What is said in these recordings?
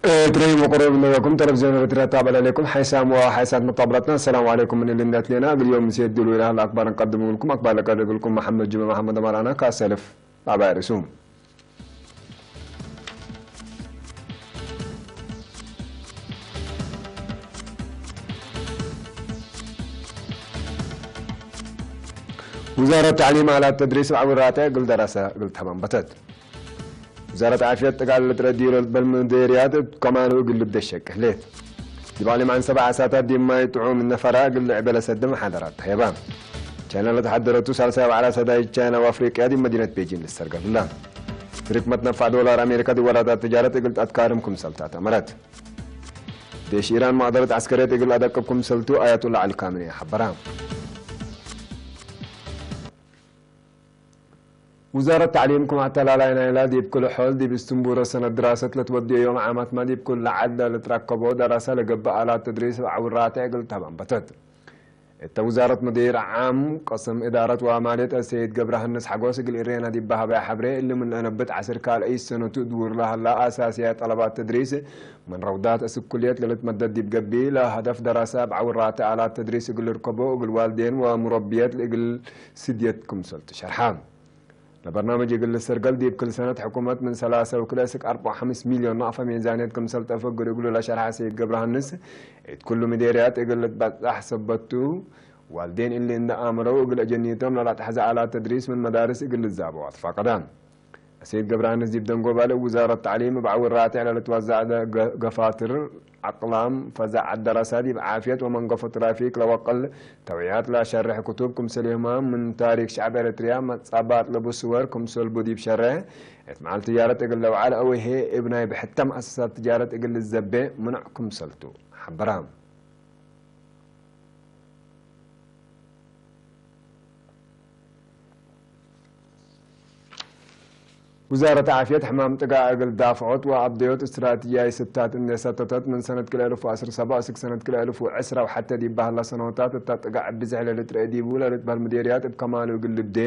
ኤርትራዊ መቅረብ ነበኩም ቴሌቪዝዮን ኤርትራ ታበለ ለኩም ሓይሳም ወሓይሳት መጣብራትና። ሰላም ዓለይኩም ምን ልንዳት ሌና እግል ዮም ሴት ድሉ ኢላ ለአክባር እንቀድም ልኩም አክባር ለቀርብ ልኩም መሐመድ ጁመ መሐመድ አማራና ካሰልፍ ባባይ ርሱ ውዛረት ተዕሊም ኣላት ተድሪስ ብዓውራተ እግል ደረሰ እግል ተባንበተት። ውዛረት ዓፍየት ጥቃል ልትረዲሮ በል ምደርያት ከማኑ እግል ልብደሸ ቅህሌት። ዲባሊ ማን ሰባ ዓሳታት ዲማይ ጥዑም ነፈራ እግል ልዕበለ ሰድም ሓደራት ተሄባ። ቻይና ለተሓደረቱ ሳልሳይ በዓላ ሰዳይ ቻይና ወአፍሪቅያ ዲ መዲነት ቤጂን ልሰርገፍላ። ትርክመት ነፋዕ ዶላር ኣሜሪካ ዲ ወራታት ትጃረት እግል ጣትካርም ክምሰልታት ኣመረት። ዴሽ ኢራን ማዕደረት ዓስከርየት እግል ኣደቅብ ክምሰልቱ ኣያቱላ ዓሊ ካምኒ ሓበራ። ውዛረት ተዕሊም ክም ኣተላላይ ናይላ ዲብ ክልሖል ዲብ እስትንቡረ ሰነት ድራሰት ለትወድዮ ዮም ዓማት ማ ዲብ ኩል ዓድ ለልትረከቦ ደረሰ ለገብእ ኣላት ተድሪስ ዓውራተ እግል ተባንበተት። እተ ውዛረት ሙዲር ዓም ቀስም እዳረት ወማልየት ሰይድ ገብረሃንስ ሓጎስ እግል ኢሬና ዲብ ባህባይ ሓብሬ እሊ ምን ለነብት ዓስር ካልአይ ሰነቱ ድውር ለሃላ ኣሳስያ ጠለባት ተድሪስ ምን ረውዳት እስኩልየት ለልትመደድ ዲብ ገቢ ለሀደፍ ደረሰ ብዓውራተ ኣላት ተድሪስ እግል ርከቦ እግል ዋልዴን ወሙረብየት እግል ስድየት ክምሰልቱ ሸርሓ። ለበርናምጅ እግል ልሰርገል ዲብ ክል ሰነት ሕኩመት ምን ሰላሳ ወክልኤ እስክ ኣርባ ወሓምስ ሚልዮን ናቕፈ ሜዛንየት ክምሰል ጠፈግር እግሉ ለሸርሐ ሰይድ ገብረሃንስ፣ እት ኩሉ ምዴርያት እግል ልትበጻሕ ሰበቱ፣ ዋልዴን እሊ እንደ ኣምረው እግል አጀኒቶም ለላትሐዘ ኣላት ተድሪስ ምን መዳርስ እግል ልዛበው ኣትፋቀዳ። ሰይድ ገብረሃንስ ዲብ ደንጎባል ውዛረት ተዕሊም ብዓውራተ ለልትወዛዕ ገ-፣ ገፋትር አቅላም ፈዛዕ ደረሳ ዲብ ዓፍየት ወመንገፎ ትራፊክ ለወቅል ተውዕያት ላሸርሕ ክቱብ ክምሰልሁማ ምን ታሪክ ሸዕብ ኤረትርያ መጻባት ለቡ ስወር ክምሰልቡ ዲብ ሸርሕ እት መዓል ትጃረት እግል ለውዓል አወሄ እብ ናይ ብሕተም ኣሰሳት ትጃረት እግል ልዘቤ ምኑዕ ክምሰልቱ ሓበራ። ውዛረት ዓፍየት ሕማም ጥጋ እግል ዳፍዖት ወአብደዮት እስትራትያይ ስታት እንዴ ሰተተት ምን ሰነት ክልኤ እልፍ ወዐስር ሰባ እስክ ሰነት ክልኤ እልፍ ወዐስራ ወሐተ ዲብ ባህላ ሰነወታት እታ ጥጋ ዕቢ ዝሕለ ልትርኤ ዲቡ ለልትበህል ምዴርያት እብ ከማሉ እግል ልብዴ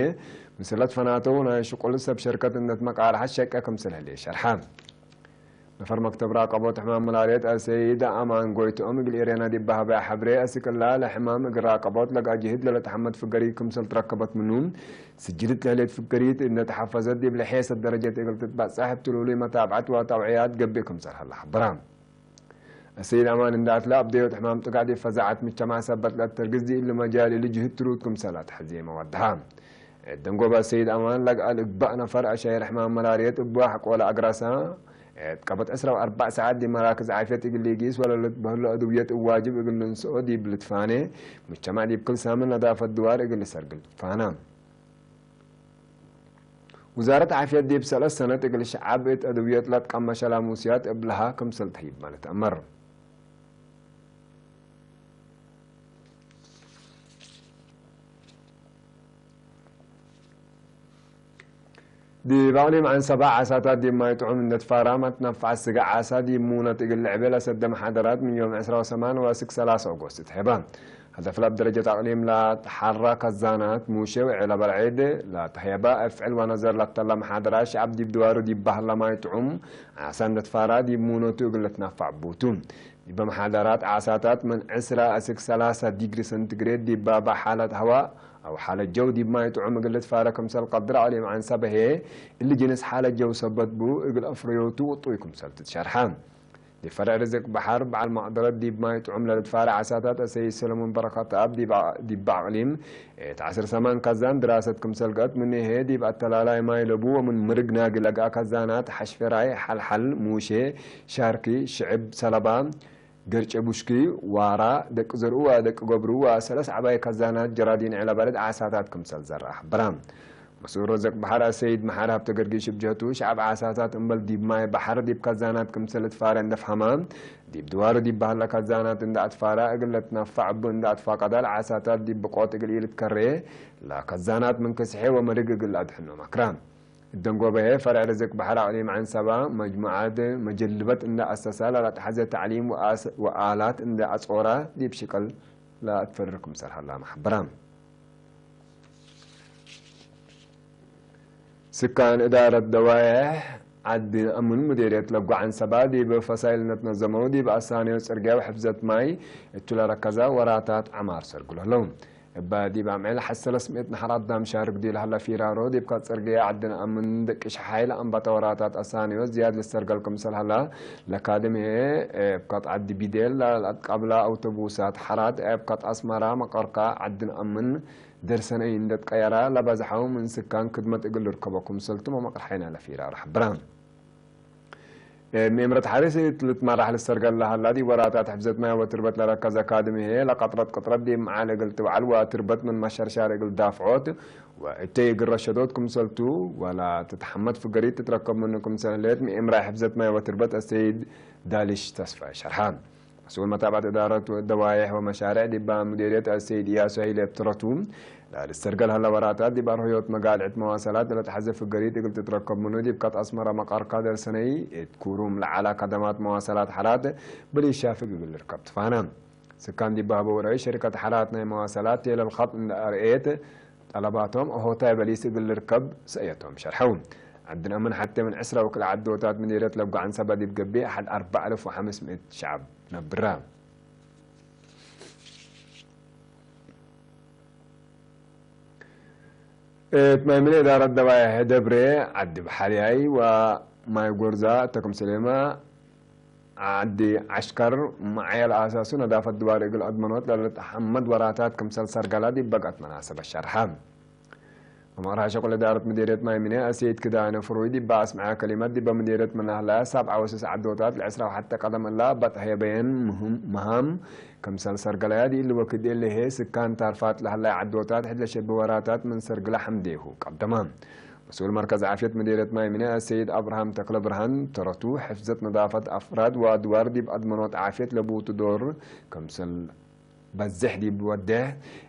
ምስለት ፈናተው ናይ ሽቁል ሰብ ሸርከት እነት መቃርሐት ሸቀ ክምስል ህሌ ሸርሐ። ነፈር መክተብ ራቀቦት ሕማም መላርየት አሰይድ አማን ጎይትኦም እግል ኤሬና ዲብ ባህባይ ሐብሬ አስክላ ለሕማም እግል ራቀቦት ለጋ ጅህድ ለለተሐመድ ፍገሪ ክምሰል ትረከበት ምኑ ስጅልት ለህሌት ፍገሪት እነተሐፈዘት ዲብ ለሔሰት ደረጀት እግል ትትበጻሕ እብ ትሉሉይ መታብዐት ወተውዕያት ገብእ ክምሰል ሀላ ሐበራ። አሰይድ አማን እንዳትለ አብደዮት ሕማም ጥጋዕ ዲብ ፈዛዐት ምቸማዕ ሰበት ለአተርግዝ ዲእሊ መጃል እሊ ጅህድ ትሩት ክምሰል አትሐዜ መዋድሃ። እት ደንጎባ ሰይድ አማን ለግአል እግባእ ነፈር አሻይር ሕማም መላርየት እብ ዋሕ ቆለ አግራሳ እት ቀበት ዕስራ ወአርባዕ ሰዓት ዲብ መራክዝ ዓፍየት እግል ሊጊስ ወለልትበህሎ አድውየት እብ ዋጅብ እግል ልንስኦ ዲብ ልትፋኔ፣ ሙጅተማዕ ዲብ ክል ሳምን ነዳፈት ድዋር እግል ልሰርግል ትፋና። ውዛረት ዓፍየት ዲብ ሰለስ ሰነት እግል ሸዓብ እት አድውየት ለትቀመሸ ላሙስያት እብ ለሃ ክምሰል ተህይብ ማለት አመር። ዲብ አቅሊም ዐንሰባ ዓሳታት ዲብ ማይ ጥዑም እንደ ትፋራ መትነፍዓት ስጋ ዓሳ ዲብ ሙነት እግል ልዕቤ ለሰደ መሓደራት ምን ዮም ዕስራ ወሰማን ወእስክ ሰላሳ ኦጎስት ተሄባ። ሀደፍ ላብ ደረጀት አቅሊም ላትሓራ ከዛናት ሙሼ ውዕለ በልዒድ ላተሄባ እፍዕል ወነዘር ላተላ መሓደራ ሸዓብ ዲብ ድዋሩ ዲብ ባህላ ማይ ጥዑም ዓሳ እንደ ትፋራ ዲብ ሙነቱ እግል ልትነፋዕ ቡቱ። ዲበ መሓደራት ዓሳታት ምን ዕስራ እስክ ሰላሳ ዲግሪ ሰንቲግሬድ ዲባ ባሓለት ሀዋ አው ሓለት ጀው ዲብ ማይ ጥዑም እግል ልትፋረ ክምሰል ቀድር አቅሊም ዐንሰበ ህዬ፣ እሊ ጅንስ ሓለት ጀው ሰበት ቡ እግል አፍረዮቱ ውጡይ ክምሰል ትትሸርሐ። ዲብ ፈርዕ ርዝቅ በሐር በዓል መቅደረት ዲብ ማይ ጥዑም ለልትፋረ ዓሳታት አሰይድ ሰለሙን በረከትአብ ዲብ አ-፣ ዲብ አቅሊም እት ዐስር ሰማን ካዛን ድራሰት ክምሰል ገአት ምንሄ ዲብ አተላላይ ማይ ለቡ ወምን ምርግ ናግ ለግአ ካዛናት ሐሽፈራይ፣ ሐልሐል፣ ሙሼ፣ ሻርኪ፣ ሽዕብ፣ ሰለባ፣ ገርጨ ቡሽኪ፣ ዋራ፣ ደቂ ዘርኡ ወደቂ ገብሩ ወሰለስ ዓባይ ካዛናት ጀራዲን ዕለበርድ ዓሳታት ክምሰል ዘርአ ሐበራ። መስኡል ረዘቅ በሐር አሰይድ መሐር ሀብተ ገርጊሽ እብ ጀህቱ፣ ሸዓብ ዓሳታት እምበል ዲብ ማይ በሐር ዲብ ካዛናት ክምሰል እትፋረ እንደ ፍሀማ፣ ዲብ ድዋሩ ዲብ በህለ ካዛናት እንደ አትፋራ እግል ለትነፋዕ እቡ እንደ አትፋቀዳ ለዓሳታት ዲብ ብቆት እግል ኢልትከሬ፣ ለካዛናት ምን ክስሔ ወመርግ እግል አድሕኖ መክራ። እደንጎበየ ፈርዕ ርዝቅ በሐር አቅሊም ዐንሰባ፣ መጅሙዓት መጀልበት እንደ አሰሳ ለለአትሐዘ ተዕሊም ወአስ-፣ ወአላት እንደ አጾራ ዲብ ሽቅል ለአትፈርር ክምሰል ሀላ መሐበራ። ስካን እዳረት ደዋየሕ ዓዲ ኣሙን ሙዴርየት ለጓዓን ሰባ ዲብ ፈሳይልነት ነዘመው ዲብ ኣሳንዮ ጽርግያው ሕፍዘት ማይ እቱ ለረከዛ ወራታት ዓማር ሰርግሎ ኣለዉ። እባ ዲብ ኣምዕል ሓሰለስ ምእት ናሕራት ዳምሻ ርግዲ ለሃላ ፊራሮ ዲብ ካት ጽርግያ ዓድን ኣሙን ደቂ ሸሓይ ለኣንባታ ወራታት ኣሳንዮ ዝያድ ልሰርገል ክምሰል ሃላ ለካድም እየ። እብ ካት ዓዲ ቢዴል ላልኣት ቃብላ ኣውቶቡሳት ሓራት እብ ካት ኣስመራ መቐርካ ዓድን ኣሙን ደርሰነይ እንደትቀየራ ለባዝሓው ምን ስካን ክድመት እግል ልርከቦ ክምሰልቱ መመቕር ሓይና ለፊራሮ ሓብራ። ምእምረት ሓሪስ ልትመራሕ ልሰርገል ለሃላ ዲብ ወራታት ሕፍዘት ማይ ወትርበት ለረከዘ ካድም እሄ ለቀጥረት ቅጥረት ዲብ መዓል እግል ትብዓል ወትርበት ምን መሸርሻር እግል ዳፍዖት ወእተይ እግል ረሸዶት ክምሰልቱ ወላ ትትሐመድ ፍገሪት ትትረከብ ምኑ ክምሰል ህሌት ምእምራይ ሕፍዘት ማይ ወትርበት ኣሰይድ ዳሊሽ ተስፋ ሸርሓ። መስኡል መታብዓት እዳረት ደዋይሕ ወመሻርዕ ዲባ ሙዲርየት ኣሰይድ ኢያሱ ሃይለ እብ ትረቱ፣ ላልሰርገል ሀላ ወራታት ዲብ ኣርሆዮት መጋልዕት መዋሰላት ለተሐዘ ፍገሪት እግል ትትረከብ ምኑ ዲብ ካት ኣስመራ መቃር ካደር ሰነይ እት ኩሩም ለዓላ ካደማት መዋሰላት ሓራት ብሊሻ ፍግ እግል ልርከብ ትፋነ። ስካን ዲብ ባህበ ወረይ ሸሪከት ሓራት ናይ መዋሰላት ቴለል ኸጥ እንደ ኣርኤት ጠለባቶም ሆታይ በሊስ እግል ልርከብ ሰእየቶም ሸርሐው። ዓድን ኣምን ሓቴ ምን ዕስራ ወክል ዓዶታት ምዲረት ለጓዕን ሰባ ዲብ ገቢእ ሓድ ኣርባዕ ኣልፍ ወሓምስ ምእት ሸዓብ ነብራ። እት ማይ ምልእ ዳረት ደባይ ደብሬ ዓዲ ብሓልያይ ወማይ ጎርዛ ተክም ሰሌማ ዓዲ ዓሽከር ማዕየል ኣሳሱ ነዳፈት ድባር እግል ኣድመኖት ለልትሓመድ ወራታት ክምሰል ሰርገላ ዲብ በቅዐት መናሰበት ሸርሐ። መምቕራ ሸቁል እዳረት ምዲርየት ማይ ምነ ኣሰይድ ክዳነ ፍሩይ ዲባ ኣስምዐ ከሊመት ዲበ ምዲርየት መናህላ ሳብ ዓወስስ ዓዶታት ለዕስራ ወሓተ ቀደም እላ በጥሐ በየን ምህም-፣ መሃም ክምሰል ሰርገላያ ዲኢሊ ወክድ እልሄ ስካን ታርፋት ለህላይ ዓዶታት ሕድ ለሸቢ ወራታት ምን ሰርግላ ሐምዴሁ ቀደማ። መስኡል መርከዝ ዓፍየት ምዲርየት ማይ ምነ ኣሰይድ ኣብርሃም ተክለ ብርሃን ተረቱ ሕፍዘት ነዳፈት ኣፍራድ ወኣድዋር ዲብ ኣድመኖት ዓፍየት ለቡቱ ዶር ክምሰል በዝሕ ዲብ ወድሕ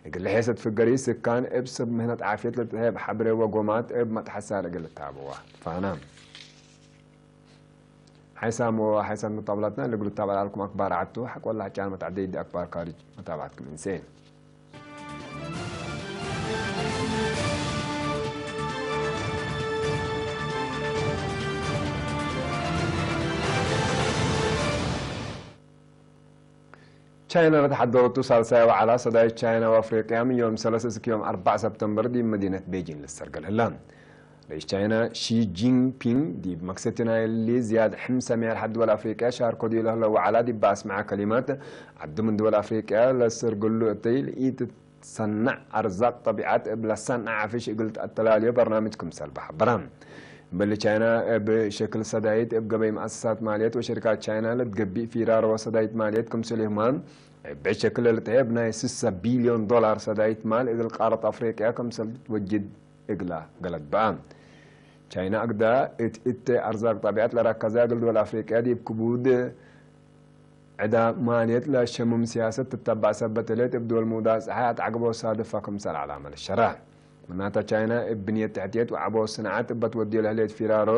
እግል ሔሰት ፍገሪ ስካን እብ ሰብ ምህነት ዓፍየት ለትህብ ሐብሬ ወጎማት እብ መትሐሳር እግል ልታበዋ ፋና። ሓይሳም ወሓይሳት መጣብላትና እግል ልታበላልኩም ኣክባር ዓቱ ሓቅ ወላ ጫን መትዓደይ ዲ ኣክባር ካሪጅ መታብዓትኩም እንሴ። ቻይና ለተሓደረቱ ሳልሳይ ወዓላ ሰዳይት ቻይና ወኣፍሪቅያ ምን ዮም ሰለስ እስክ ዮም ኣርባዕ ሰፕተምበር ዲብ መዲነት ቤጂን ልሰርገል ህላ። ርኢስ ቻይና ሺ ጂንፒንግ ዲብ መክሰቲ ናይሊ ዝያድ ሕምሰ ሚያር ሓድ ድወል ኣፍሪቅያ ሻርኮ ዲዩ ለህለ ወዓላ ዲብ ኣስምዓ ከሊማት ዓዱ ምን ድወል ኣፍሪቅያ ለሰርገሉ እተይ ልኢት ሰናዕ ኣርዛቅ ጠቢዓት እብ ለሳን ዓፍሽ እግል ተኣተላልዮ በርናምጅ ክምሰል በሐበራ። እምበሊ ቻይና እብ ሸክል ሰዳይት እብ ገበይ መኣሰሳት ማልየት ወሸሪካት ቻይና ለትገቢእ ፊራሮ ሰዳይት ማልየት ክምሰል ይህማ እብ ሸክል ለልትሄብ ናይ ስሳ ቢልዮን ዶላር ሰዳይት ማል እግል ቃረት ኣፍሪቅያ ክምሰል ወጅድ እግላ ገለድ በኣ። ቻይና ኣግዳ እት እተ ኣርዛቅ ጠቢዓት ለራከዛ እግል ድወል ኣፍሪቅያ ዲብ ክቡድ ዕዳ ማልየት ለሸሙም ሲያሰት ትተባዕ ሰበት ህሌት እብ ድወል ምውዳቅ ጸሓይ ኣትዓግቦ ሳድፋ ክምሰል ዓላመ ልሸራሕ። ምናተ ቻይና እብ ብንየት ትሕትየት ወዓቦ ስንዓት እበት ወድዮ ለህሌት ፊራሮ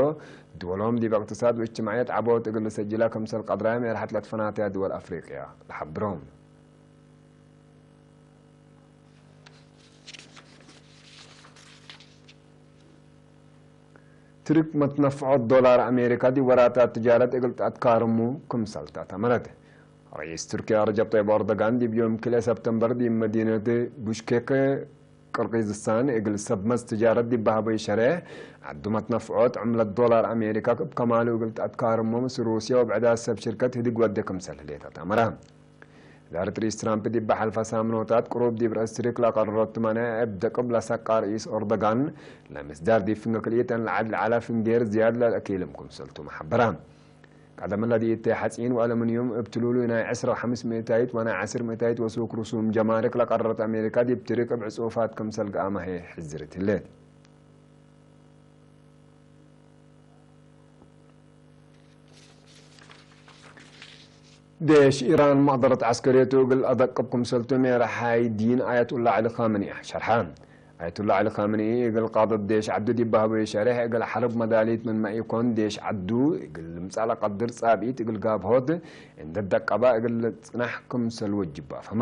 ድወሎም ዲብ እቅትሳድ ወእጅትማዕየት ዓቦት እግል ልሰጅላ ክምሰል ቀድራያ ሜርሐት ለትፈናተያ ድወል ኣፍሪቅያ ለሐብሮም። ትርክ መትነፍዖት ዶላር ኣሜሪካ ዲብ ወራታት ትጃረት እግል ተኣትካርሙ ክምሰል ተእተመረት። ርኢስ ቱርክያ ረጀብ ጠይብ ኦርዶጋን ዲብ ዮም ክልኤ ሰፕተምበር ዲብ መዲነት ቡሽኬክ ቅርቂዝስታን እግል ሰብ መዝ ትጃረት ዲብ ባህበይ ሸሬሕ ዓዱ መትነፍዖት ዕምለት ዶላር ኣሜሪካ እብ ከማሉ እግል ተኣትካርሙ ምስ ሩስያ ወብዕዳ ሰብ ሽርከት ህድግ ወደ ክምሰል ህሌታት ኣመራ። እዳረት ርኢስ ትራምፕ ዲብ ሓልፋ ሳምኖታት ቅሩብ ዲብ ርእስ ቱርክ ለቀረሮት ትማንያ እብ ደቅብ ለሰቃ ርኢስ ኦርዶጋን ለምስዳር ዲብ ፍንገ ክልኢተን ለዓድ ለዓላ ፍንጌር ዝያድ ለልአኪልም ክምሰልቱ መሐበራ። ቀደም ለዲኢተ ሐጺን ወኣለምንዩም እብ ትሉሉይ ናይ ዕስራ ወሐምስ ምእታይት ወናይ ዐስር ምእታይት ወሱክ ርሱም ጀማርክ ለቀረረት ኣሜሪካ ዲብ ቱርክ እብ ዕጹፋት ክምሰል ገኣማሄ ሕዝርት ህሌት። ዴሽ ኢራን መቅደረት ዐስከርየቱ እግል አደቅብ ክምሰልቱ ሜርሓይ ዲን አያቱላ ዐሊ ካመኒ ሸርሐ። አያቱላ ዐሊ ካመኒ እግል ቃደት ዴሽ ዐዱ ዲብ ባህበዩ ሸሬሕ እግል ሐርብ መዳሊት ምን መኢኮን ዴሽ ዐዱ እግል ልምጻእ ለቀድር ጻብኢት እግል ጋብሆት እንደ ደቀባ እግል ልጽናሕ ክምሰል ወጅባ ፈማ።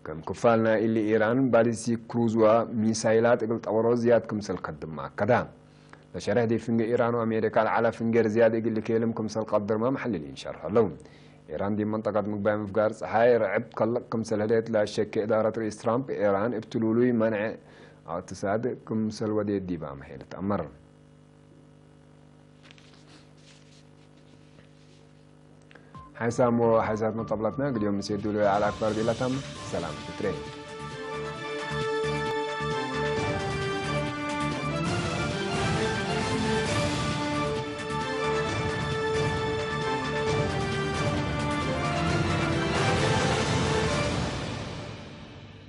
ከም ክፋል ናይ እሊ ኢራን ባሊስቲክ ክሩዝ ወሚሳይላት እግል ጠወሮ ዝያድ ክምሰል ከድማ አከዳ። ተሸረህ ዲ ፍንገ ኢራን ወአሜሪካ ለዓላ ፍንገር ዝያድ እግል ልኬልም ክምሰል ቀድርማ መሐልሊን ሸርሕ ኣለዉ። ኢራን ዲ መንጠቀት ምግባይ ምፍጋር ፀሓይ ርዕብ ከለቅ ክምሰል ህደት ላሸክ እዳረት ርኢስ ትራምፕ ኢራን እብትሉሉይ መንዐ አቅትሳድ ክምሰል ወዴት ዲባ መሄል ተአመር። ሓይሳሞ ሓይሳት መጠብላትና ግዲዮም ምስ የዱሉ ዓላ አክባር ቢላታም ሰላም ትትሬ።